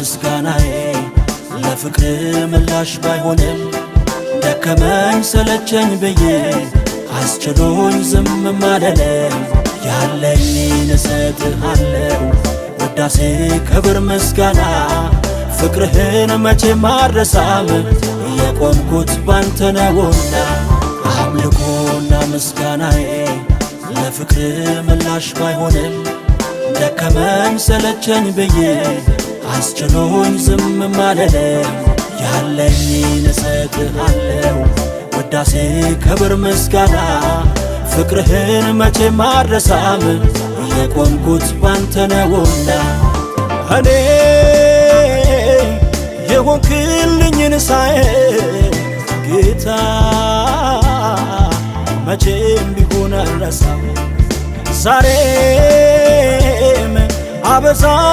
ምስጋናዬ ለፍቅር ምላሽ ባይሆንም፣ ደከመኝ ሰለቸኝ ብዬ አስችሎኝ ዝም ማለለም። ያለኝን እሰጥሃለሁ ውዳሴ ክብር ምስጋና፣ ፍቅርህን መቼም አልረሳም፣ የቆምኩት ባንተ ነውና። አምልኮና ምስጋናዬ ለፍቅር ምላሽ ባይሆንም፣ ደከመኝ ሰለቸኝ ብዬ አስችሎኝ ዝም ማለለም። ያለኝን እሰጥሃለሁ ውዳሴ ክብር ምስጋና፣ ፍቅርህን መቼም አልረሳም፣ የቆምኩት ባንተ ነውና። እኔ የሆንክልኝን ሳየው ጌታ መቼም ቢሆን አልረሳም፣ ዛሬም አበዛል።